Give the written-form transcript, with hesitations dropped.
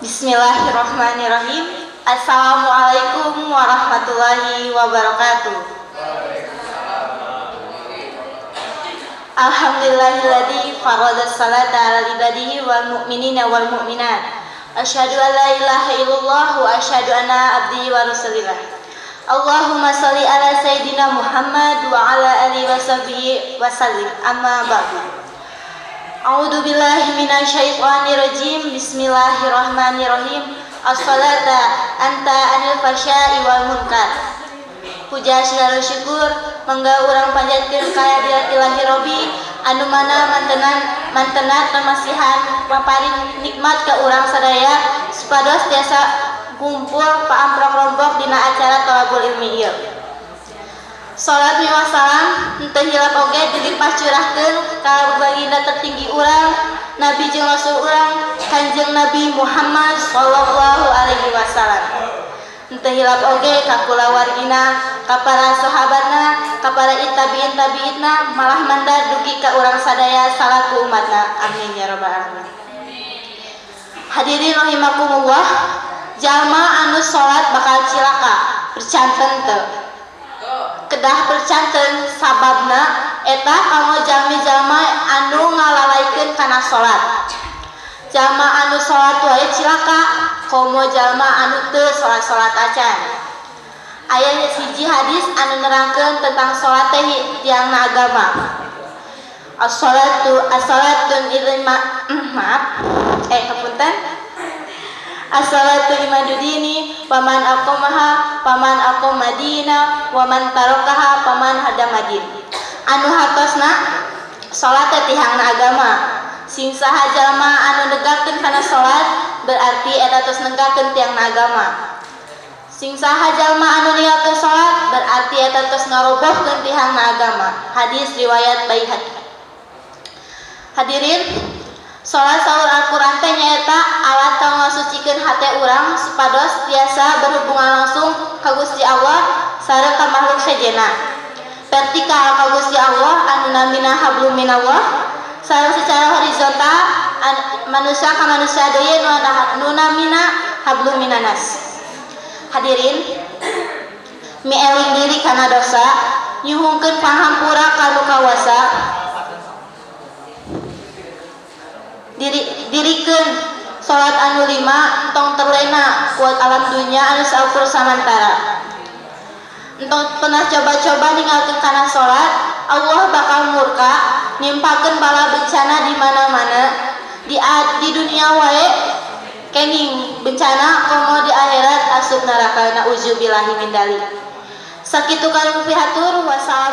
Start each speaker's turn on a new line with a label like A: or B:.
A: Bismillahirrahmanirrahim. Assalamualaikum warahmatullahi wabarakatuh. Alhamdulillahilladzi farada salata ala ibadihi wal mu'minina wal mu'minat. Asyhadu an la ilaha illallah wa asyhadu anna abdihi wa rasulillah. Allahumma shalli ala sayyidina Muhammad wa ala alihi wasahbihi wasallim. Amma ba'du. A'udzu billahi minasyaitonir rajim. Bismillahirrahmanirrahim. As-salata anta anil fahsya'i wal munkar. Puja segala syukur mangga urang panjatkeun ka hadirat Ilahi Robbi anu mana mantenan mantenat pamasihan paparin nikmat ka urang sadaya supados tiasa kumpul paamprok rompok dina acara thalabul ilmi ieu. Salat miwah salam henteu hilap oge dilimpah curahkeun ka baginda tertinggi urang, Nabi jeung Rasul urang, Kanjeng Nabi Muhammad sallallahu alaihi wasallam. Henteu hilap oge ka kulawargina, ka para sahabatna, ka para tabiin tabiinna, malah manda dugi ka urang sadaya salaku umatna. Amin ya rabbal alamin. Hadirin rahimakumullah, jalma anu salat bakal cilaka, percanten teu? Kedah percanten, sababna eta kanggo jalmi-jalma anu ngalalaikeun kana salat. Jalma anu salat wae cilaka, komo jalma anu teu salat-salat acan. Aya hiji hadis anu nerangkeun tentang salat teh tiangna agama. As-salatu as-salatun ilma, maaf, hapunten. As-salatu imadudini, faman aqamaha faman aqama dina, wa man tarakaha faman hadamadin. Anu hartosna salat teh tiangna agama. Sing saha jalma anu negakeun kana salat berarti eta tos negakeun tiangna agama. Sing saha jalma anu ninggalkeun salat berarti eta tos ngarobohkeun tiangna agama. Hadis riwayat Baihaqi. Hadirin, salat saur Al-Qur'an teh nyaeta alat kanggo ngasucikeun hate urang supados tiasa berhubungan langsung ka Gusti Allah sareng ka makhluk sejenna. Vertikal ka Gusti Allah anu namina hablum minallah, sareng secara horizontal manusia ka manusia deui nu namina hablum minanas. Hadirin, mieling diri kana dosa, nyuhunkeun panghampura ka nu kawasa, dirikeun salat anu lima, entong terlena ku alam dunya anu saukur samantara. Entong pernah coba-coba ninggalkeun kana salat, Allah bakal murka, nimpakeun bala bencana di mana-mana. Di dunia wae kenging bencana, komo di akhirat asup neraka, nauzubillahi min dalik. Sakitu kali pihatur, wassalamualaikum.